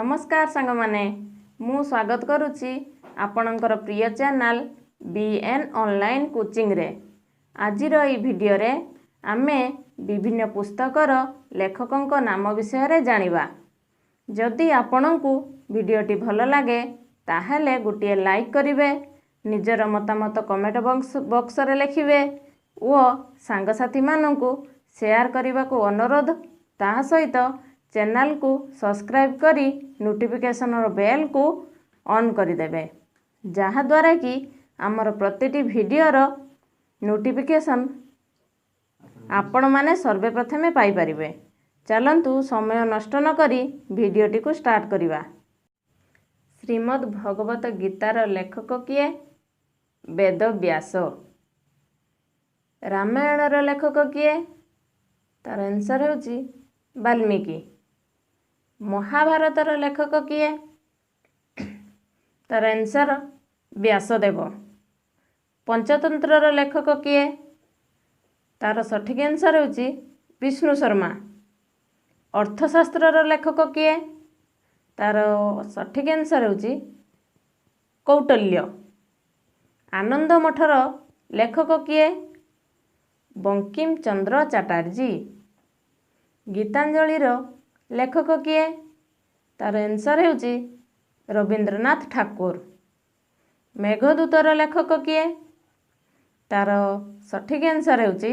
ନମସ୍କାର ସାଙ୍ଗମାନେ, ମୁଁ ସ୍ୱାଗତ କରୁଛି ଆପଣଙ୍କର ପ୍ରିୟ ଚ୍ୟାନେଲ୍ ବି ଏନ୍ ଅନଲାଇନ୍ କୋଚିଂରେ। ଆଜିର ଏହି ଭିଡ଼ିଓରେ ଆମେ ବିଭିନ୍ନ ପୁସ୍ତକର ଲେଖକଙ୍କ ନାମ ବିଷୟରେ ଜାଣିବା। ଯଦି ଆପଣଙ୍କୁ ଭିଡ଼ିଓଟି ଭଲ ଲାଗେ, ତାହେଲେ ଗୋଟିଏ ଲାଇକ୍ କରିବେ, ନିଜର ମତାମତ କମେଣ୍ଟ ବକ୍ସରେ ଲେଖିବେ ଓ ସାଙ୍ଗସାଥିମାନଙ୍କୁ ସେୟାର କରିବାକୁ ଅନୁରୋଧ। ତାହା ସହିତ ଚ୍ୟାନେଲକୁ ସବସ୍କ୍ରାଇବ୍ କରି ନୋଟିଫିକେସନର ବେଲ୍କୁ ଅନ୍ କରିଦେବେ, ଯାହାଦ୍ୱାରା କି ଆମର ପ୍ରତିଟି ଭିଡ଼ିଓର ନୋଟିଫିକେସନ୍ ଆପଣମାନେ ସର୍ବେ ପ୍ରଥମେ ପାଇପାରିବେ। ଚାଲନ୍ତୁ, ସମୟ ନଷ୍ଟ ନକରି ଭିଡ଼ିଓଟିକୁ ଷ୍ଟାର୍ଟ କରିବା। ଶ୍ରୀମଦ୍ ଭଗବତ ଗୀତାର ଲେଖକ କିଏ? ବେଦବ୍ୟାସ। ରାମାୟଣର ଲେଖକ କିଏ? ତାର ଆନ୍ସର୍ ହେଉଛି ବାଲ୍ମୀକି। ମହାଭାରତର ଲେଖକ କିଏ? ତାର ଆନ୍ସର୍ ବ୍ୟାସଦେବ। ପଞ୍ଚତନ୍ତ୍ରର ଲେଖକ କିଏ? ତାର ସଠିକ୍ ଆନ୍ସର୍ ହେଉଛି ବିଷ୍ଣୁ ଶର୍ମା। ଅର୍ଥଶାସ୍ତ୍ରର ଲେଖକ କିଏ? ତାର ସଠିକ୍ ଆନ୍ସର୍ ହେଉଛି କୌଟିଲ୍ୟ। ଆନନ୍ଦ ମଠର ଲେଖକ କିଏ? ବଙ୍କିମ ଚନ୍ଦ୍ର ଚାଟାର୍ଜୀ। ଗୀତାଞ୍ଜଳିର ଲେଖକ କିଏ? ତାର ଆନ୍ସର୍ ହେଉଛି ରବୀନ୍ଦ୍ରନାଥ ଠାକୁର। ମେଘଦୂତର ଲେଖକ କିଏ? ତାର ସଠିକ୍ ଆନ୍ସର୍ ହେଉଛି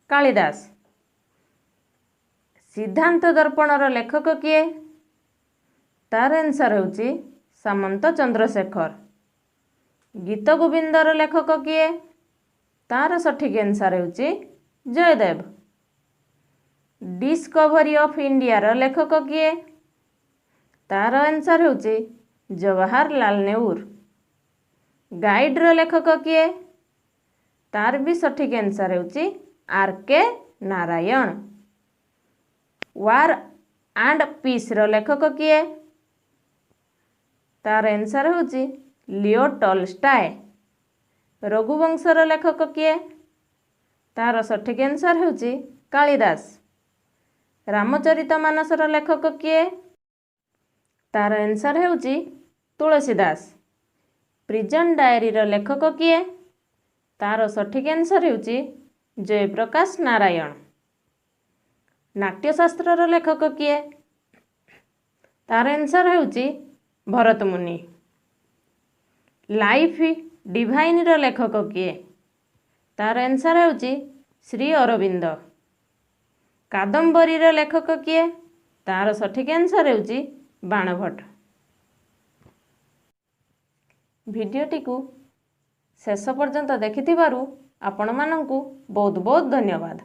କାଳିଦାସ। ସିଦ୍ଧାନ୍ତ ଦର୍ପଣର ଲେଖକ କିଏ? ତାର ଆନ୍ସର୍ ହେଉଛି ସାମନ୍ତ ଚନ୍ଦ୍ରଶେଖର। ଗୀତ ଗୋବିନ୍ଦର ଲେଖକ କିଏ? ତାର ସଠିକ୍ ଆନ୍ସର୍ ହେଉଛି ଜୟଦେବ। ଡିସ୍କଭରି ଅଫ୍ ଇଣ୍ଡିଆର ଲେଖକ କିଏ? ତାର ଆନ୍ସର୍ ହେଉଛି ଜବାହରଲାଲ ନେହେରୁ। ଗାଇଡ୍ର ଲେଖକ କିଏ? ତାର ବି ସଠିକ୍ ଆନ୍ସର୍ ହେଉଛି ଆର୍ କେ ନାରାୟଣ। ୱାର୍ ଆଣ୍ଡ ପିସ୍ର ଲେଖକ କିଏ? ତାର ଆନ୍ସର୍ ହେଉଛି ଲିଓ ଟଲଷ୍ଟାୟ। ରଘୁବଂଶର ଲେଖକ କିଏ? ତାର ସଠିକ୍ ଆନ୍ସର୍ ହେଉଛି କାଳିଦାସ। ରାମଚରିତ ମାନସର ଲେଖକ କିଏ? ତାର ଆନ୍ସର୍ ହେଉଛି ତୁଳସୀ ଦାସ। ପ୍ରିଜନ୍ ଡାଏରୀର ଲେଖକ କିଏ? ତାର ସଠିକ୍ ଆନ୍ସର୍ ହେଉଛି ଜୟପ୍ରକାଶ ନାରାୟଣ। ନାଟ୍ୟଶାସ୍ତ୍ରର ଲେଖକ କିଏ? ତାର ଆନ୍ସର୍ ହେଉଛି ଭରତମୁନି। ଲାଇଫ୍ ଡିଭାଇନ୍ର ଲେଖକ କିଏ? ତାର ଆନ୍ସର୍ ହେଉଛି ଶ୍ରୀ ଅରବିନ୍ଦ। କାଦମ୍ବରୀର ଲେଖକ କିଏ? ତାର ସଠିକ୍ ଆନ୍ସର୍ ହେଉଛି ବାଣଭଟ୍ଟ। ଭିଡ଼ିଓଟିକୁ ଶେଷ ପର୍ଯ୍ୟନ୍ତ ଦେଖିଥିବାରୁ ଆପଣମାନଙ୍କୁ ବହୁତ ବହୁତ ଧନ୍ୟବାଦ।